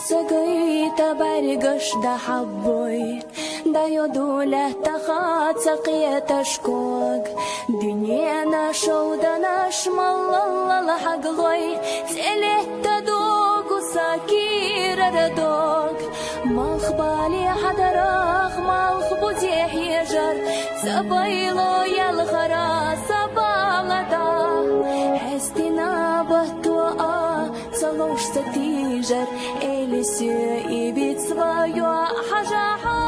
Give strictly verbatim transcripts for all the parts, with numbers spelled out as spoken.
Ца гайтӀа бӀаргаш дӀахьабой, дӀайодулаьттаха ца кхеташ ког. Дуьненаш, шовданаш, маллаллал хьаглой, цӀелетта догу са кирара дог. Малхбале хьадарах, малхбузе хьежар, ца байло ялхара са бала да. Хьестина батто а, ца лош ца тийжар, эли соьга и вицвайо хьажахьа.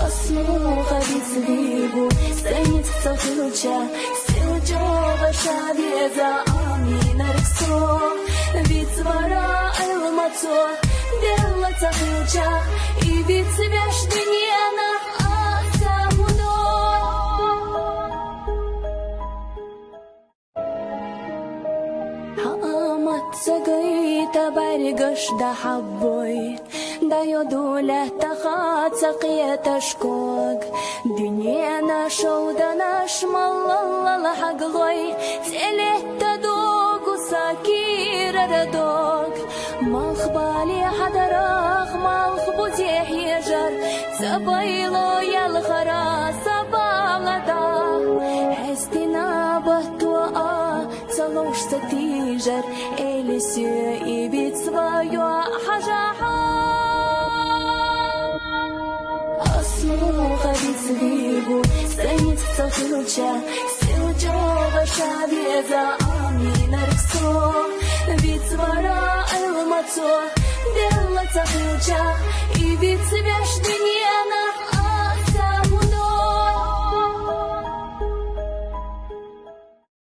Ас муха вицвийбу, са ницкъ ца хилча, сел чӀоагӀа ша веза аминарг со. Вицвара Ӏилма цо делла ца хилча, и вицвеш дуьненахь аса хӀу до. Хьаамат ца гайтӀа бӀаргаш дӀахьабой, дӀайодулаьттаха ца кхеташ ког. Дуьненаш, шовданаш, маллаллал хьаглой, цӀелетта догу са кирара дог. Малхбале хьадарах, малхбузе хьежар, ца байло ялхара са бала да. Хьестина батто а, ца лош ца тийжар, эли соьга и вицвайо хьажахьа. Ас муха вицвийбу, са ницкъ ца хилча, сел чӀоагӀа ша веза аминарг со. Вицвара Ӏилма цо делла ца хилча, и вицвеш дуьненахь